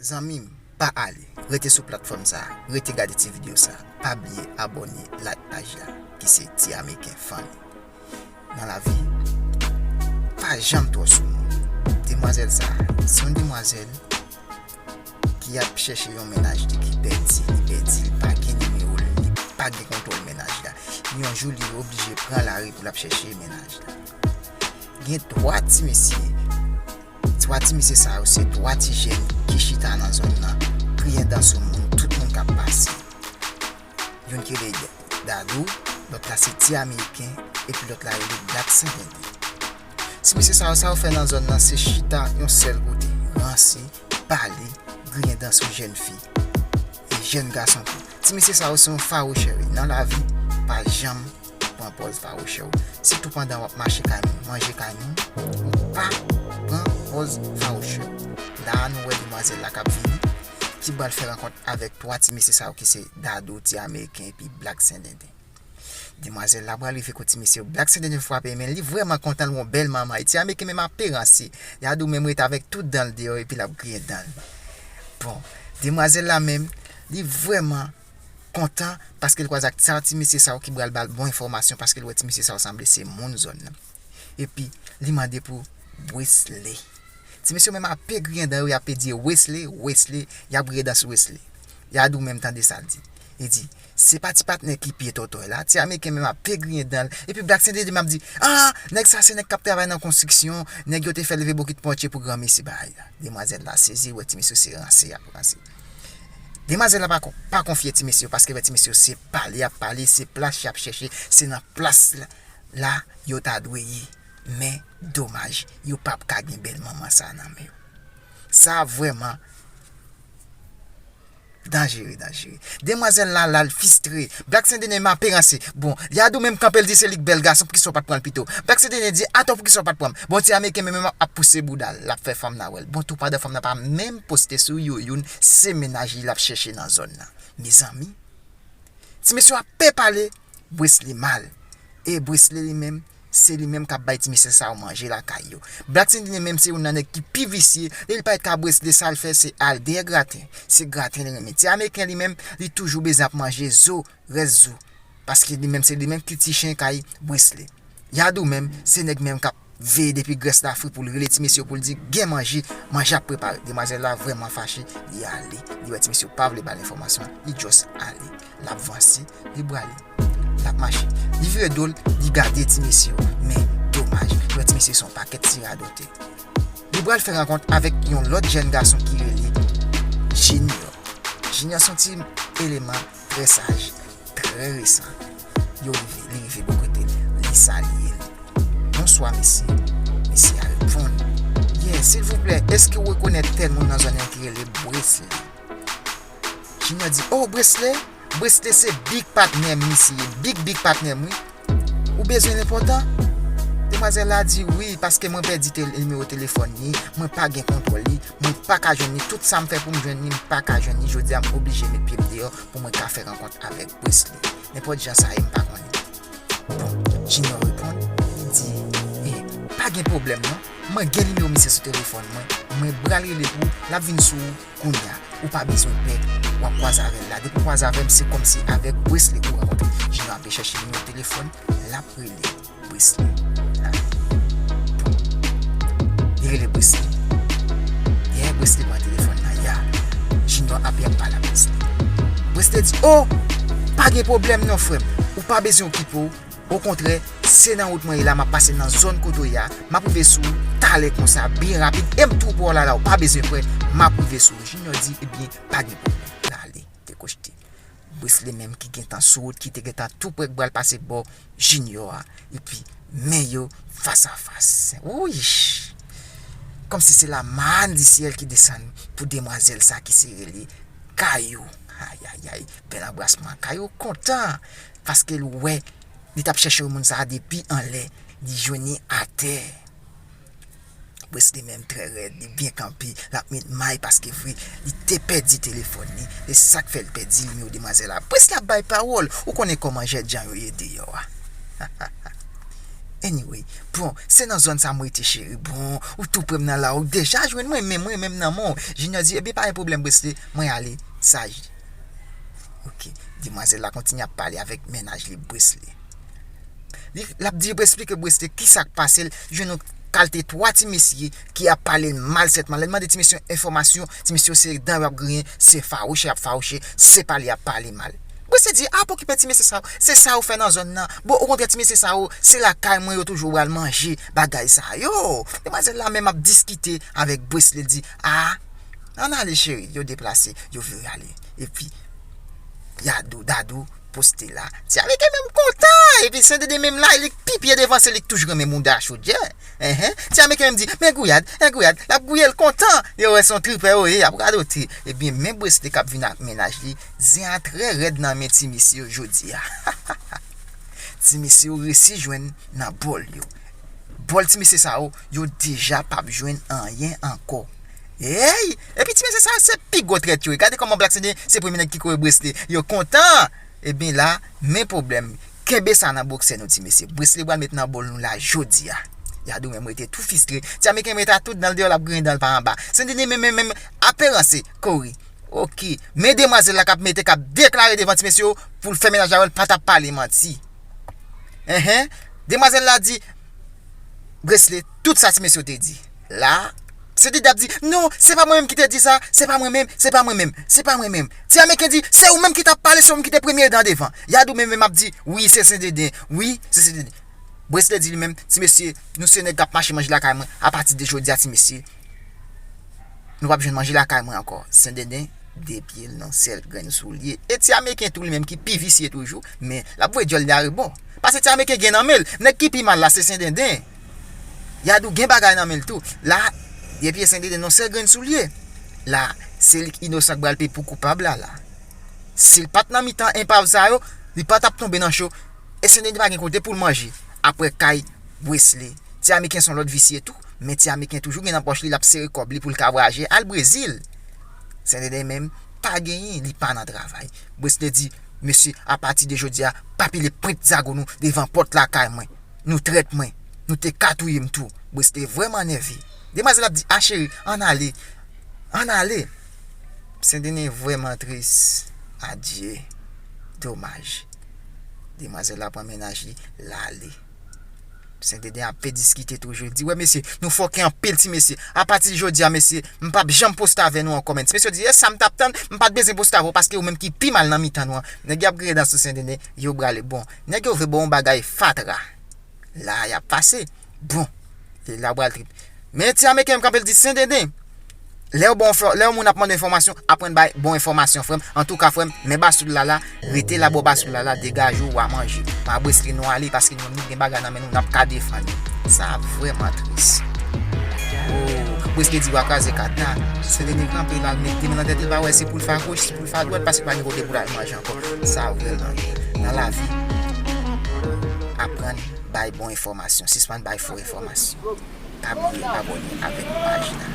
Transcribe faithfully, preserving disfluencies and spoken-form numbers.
Zanmi m, pa ale. Rete sou platfòm sa a. Rete gade ti videyo sa a. Pa bliye abòne, like paj la, ki se Ti Ameriken Funny. Nan lavi, pa janm twò sou moun. Demwazèl sa a, se yon demwazèl ki ap chèche yon mennaj li ki pèdi, li pèdi, li pa gen nimewo l, li pa gen kontwòl mennaj la. Yon jou, li oblije pran lari pou l ap chèche mennaj la. Gen twa ti mesye. Twa ti mesye sa yo se twa ti jèn ki chita nan zòn nan, griyen dan sou moun, tout moun k ap pase. Youn ki rele Dadou, lòt la se Ti Ameriken, epi lòt la rele Black Sendende. Ti mesye sa yo, sa yo fè nan zòn nan se chita yon sèl kote, ranse, pale, griyen dan sou jèn fi e jèn gason tou. Ti mesye sa yo se yon fawouchè wi. Nan lavi, pa janm pran pòz fawouchè w. Sitou pandan w ap mache kay moun, manje kay moun, ou pa pran pòz fawouchè w. La a, nou wè demwazèl la k ap vini, ki pral fè rankont avèk twa ti mesye sa yo ki se Dadou, Ti Ameriken epi Black Sendende. Demwazèl la pral rive kot ti mesye yo. Black Sendende frape men li vrèman kontan, l wè yon bèl manman. Ti Ameriken menm ape ranse. Dadou menm rete avèk tout dan l deyò epi l ap griyen dan l. Bon, demwazèl la menm, li vrèman kontan paske l kwaze ak sa ti mesye sa yo ki pral ba l bon enfòmasyon paske l wè ti mesye sa yo sanble se moun zòn nan. Epi, li mande pou Wesley. Ti mesye yo menm ape griyen dan yo, y ape di Wesley, Wesley, y ap griyen dan sou Wesley. Dadou menm tande sa l di. Li di, se pa ti patnè ki pye tòtòy la. Ti Ameriken menm ape griyen dan l. Epi Black Sendende menm ap di, ah, nèg sa se nèg k ap travay nan konstriksyon, nèg yo te fè leve bokit pòtye pou granmesi bagay la. Demwazèl la sezi, wè ti mesye se ranse y ap ranse. Demwazèl la pa, pa konfye ti mesye yo, paske wè ti mesye yo se pale y ap pale, se plas y ap chèche, se nan plas la, la yo ta dwe ye. Men, domaj, yo p ap ka gen bèl manman sa nan men yo. Sa vrèman danjere, danjere. Demwazèl la, la l fistre. Black Sendene m ape ranse. Bon, Dadou menm kanpe l di se li k bèl gason, poukisa w pa t pran l pito? Black Sendene di, atò poukisa w pa t pran m? Bon, Ti Ameriken menm ap pouse bouda l, l ap fè fanm nan wè l. Bon, tou pandan fanm nan pa menm poste sou yo youn, se mennaj li l ap chèche nan zòn nan. Mezanmi, ti mesye yo ape pale, Wesley mal. E Wesley li menm, se li menm k ap bay ti mesye sa yo manje lakay yo. Black Sendene menm se youn nan nèg ki pi visye, li li parèt ka Wesley sa l fè se al dèyè graten. Se graten li renmen. Ti Ameriken li menm, li toujou bezwen ap manje zo, rès zo. Paske li menm se li menm ki ti chen kay Wesley. Dadou menm, se nèg menm k ap veye depi grès la fri pou l rele ti mesye yo pou l di gen manje, manje ap prepare. Demwazèl la vrèman fache, li ale. Li wè ti mesye yo pa vle ba l enfòmasyon, li just ale. L ap vanse, li brale. L ap mache. Li vire do l, li gade ti mesye yo. Men, domaj, li wè ti mesye se yon pakèt ti radote. Li pral fè rankont avèk yon lòt jèn gason ki rele Junior. Junior se yon ti eleman trè saj, trè resan. Yo rive, li rive bò kote l, li salye l. Bonswa, mesye. Mesye a reponn, yeah, silvouplè, èske w rekonèt tèl moun nan zòn nan ki rele Wesley? Junior di, oh, Wesley? Wesley se big patnè m, misye. Big, big patnè m, wi. Ou bezwen l enpòtan? Demwazèl la di, wi, paske mwen pèdi tel-, nimewo telefòn li, mwen pa gen kontwòl li, mwen pa ka jwenn li. Tout sa m fè pou m jwenn li, m pa ka jwenn li. Jodi a, m oblije met pye m deyò pou mwen ka fè rankont avèk Wesley. Nenpòt jan sa ye, m pa konnen. Bon, Junior reponn, li di, eh, pa gen pwoblèm non. Mwen gen nimewo misye sou telefòn mwen. Mwen pral rele pou l, l ap vin sou ou kounye a. Ou pa bezwen pè, w ap kwaze avè l la. Depi w kwaze avè m, se kòmsi avèk Wesley ou rankontre. Junior ape chèche nimewo telefòn, l ap rele Wesley. Bon. Li rele Wesley. Yeah, Wesley pran telefòn nan, ya. Junior ape ap pale ak Wesley. Wesley di, oh, pa gen pwoblèm non, frè m. Ou pa bezwen okipe w. Okontrè, se nan wout mwen ye la, m ap pase nan zòn kote w ye a, m ap rive sou ou talè konsa, byen rapid, e m tou pran w la la, ou pa bezwen pè, m ap rive sou ou. Junior di, ebyen, pa gen pwoblèm, l ale, dekochte. Wesley menm ki gentan sou wout, ki te gentan tou prè k pral pase bò Junior a, epi men yo fas a fas. Wouy! Kòmsi se la mann di syèl ki desann pou demwazèl sa ki se rele Kayou. Ayayay, bèl anbrasman. Kayou kontan paske l wè li t ap chèche moun sa a depi anlè, li jwenn li atè. Wesley menm trè rèd, li byen kanpe, l ap met may paske vre, li te pèdi telefòn li. Se sa k fè l pèdi nimewo demwazèl la. Wesley ap bay pawòl, ou konnen kòman jènjan yo ye deyò a. Anyway, bon, se nan zòn sa mwen rete, cheri. Bon, ou tou pre m nan la, ou deja jwenn mwen, men mwen menm nan men w. Junior di, ebyen, pa gen pwoblèm, Bresley, mwen ale, saj. Ok, demwazèl la kontinye ap pale avèk mennaj li, Bresley. Li, l ap di, eksplike Bresley ki sa k pase l, jwenn yon kalte twa ti mesye ki ap pale l mal sètman. Lè l mande ti mesye enfòmasyon, ti mesye se dan y ap griyen, se fawouche y ap fawouche, se pale y ap pale mal. Bresley di, a, pa okipe ti mesye sa yo, se sa yo fè nan zòn nan. Bon, okontrè, ti mesye sa yo, se lakay mwen yo toujou pral manje bagay sa yo. Demwazèl la menm ap diskite avèk Bresley, l di, a, ann ale, cheri. Yo deplase, yo vire ale. Epi, Yadou, Dadou, poste la. Ti Ameriken menm kontan. Epi Sendenden menm la, li k pi pye devan, se li k toujou renmen mouda chodyè. Enhen. Ti Ameriken menm di, men gouyad, en gouyad, l ap gouye l kontan. Yo wè se yon tripè yo ye, y ap radote. Ebyen, men Bresley k ap vin ak mennaj li, zen an trè rèd nan men ti mesye yo jodi a. Ti mesye yo resi jwenn nan bòl yo. Bòl ti mesye sa yo, yo deja p ap jwenn anyen ankò. Ey! Epi ti mesye sa yo, se pi gwo trèt yo ye. Gade kòman Black Sendenden se premye nèg ki kore Bresley. Yo kontan! Ebyen la, men pwoblèm. Kenbe sa nan boksè nou, ti mesye. Bresley pral met nan bòl nou la jodi a. Yadou menm rete tou fistre. Ti Ameriken rete a tout dan l deyò, l ap griyen dan l pa anba. Sendenden menm, menm, menm, ape ranse, kore. Ok. Men demwazèl la k ap mete, k ap deklare devan ti mesye yo pou l fè mennaj avè l, pa t ap pale manti. Enhen. Demwazèl la di, Bresley, tout sa ti mesye yo te di. La, Sendenden ap di, non, se pa mwen menm ki te di sa, se pa mwen menm, se pa mwen menm, se pa mwen menm. Ti Ameriken di, se ou menm ki t ap pale, se ou menm ki te premye dan devan. Yadou menm, menm ap di, wi, se Sendenden, wi, se Sendenden. Bresley di li menm, ti mesye, nou se nèg k ap mache manje lakay mwen, apati de jodi a, ti mesye, nou p ap jwenn manje lakay mwen ankò. Sendenden depye l nan sèl grenn soulye. E ti Ameriken tou li menm ki pi visye toujou, men l ap voye dyòl li arebò. Paske ti Ameriken gen nan men l. Nèg ki pi mal la, se Sendenden. Yadou gen bagay nan men l tou. La, depye Sendenden nan sèl grenn soulye. La, se li k inosan k pral peye pou koupab la, la. Si l pa t nan mitan enpav sa yo, li pa t ap tonbe nan cho. E Sendenden pa gen kote pou l manje. Apre kay Bresley. Ti Ameriken se yon lòt visye tou, men Ti Ameriken toujou gen nan pòch li, l ap sere kòb li pou l ka vwayaje al Brezil. Sendenden menm, pa genyen, li pa nan travay. Bresley di, mesye, apati de jodi a, pa pile pwent zago nou devan pòt lakay mwen. Nou trèt mwen. Nou te ka touye m tou. Bresley vrèman nève. Demwazèl ap di, a cheri, ann ale. Ann ale. Sendenden vrèman tris. Adye. Domaj. Demwazèl la pran mennaj li, l ale. Sendenden ap diskite toujou. L di, wè mesye, nou fòkè anpil ti mesye. Apati de jodi a, mesye, m p ap janm poste avè nou ankò, men. Ti mesye yo di, e sa m t ap tann, m pa t bezwen poste avè w paske ou menm ki pi mal nan mitan nou an. Nèg yo ap griyen dan sou Sendenden, yo prale. Bon, nèg yo vle ba w yon bagay fatra. La, y ap pase. Bon, e la w pral trip. Men ti Ameriken menm kanpe, l di, Sendenden, lè yon bon, lè yon moun ap mande enfòmasyon, aprann bay bon enfòmasyon, frè m. Antouka, frè m, men basoul la la, rete la bò basoul la la, degaje w, w a manje. M a Bresley nou ale, paske nou menm nou gen bagay nan men nou, n ap ka defann nou. Sa vrèman tris. Oh, Bresley di w a kraze kat la. Sendenden kanpe la, l mete men nan tèt li, l pa wè si pou l fè agoch, si pou l fè adwat, paske pa gen kote pou l al manje ankò. Sa vrèman nan lavi. Aprann bay bon enfòmasyon, sispann bay fo enfòmasyon. Pa bliye abòne avèk paj la.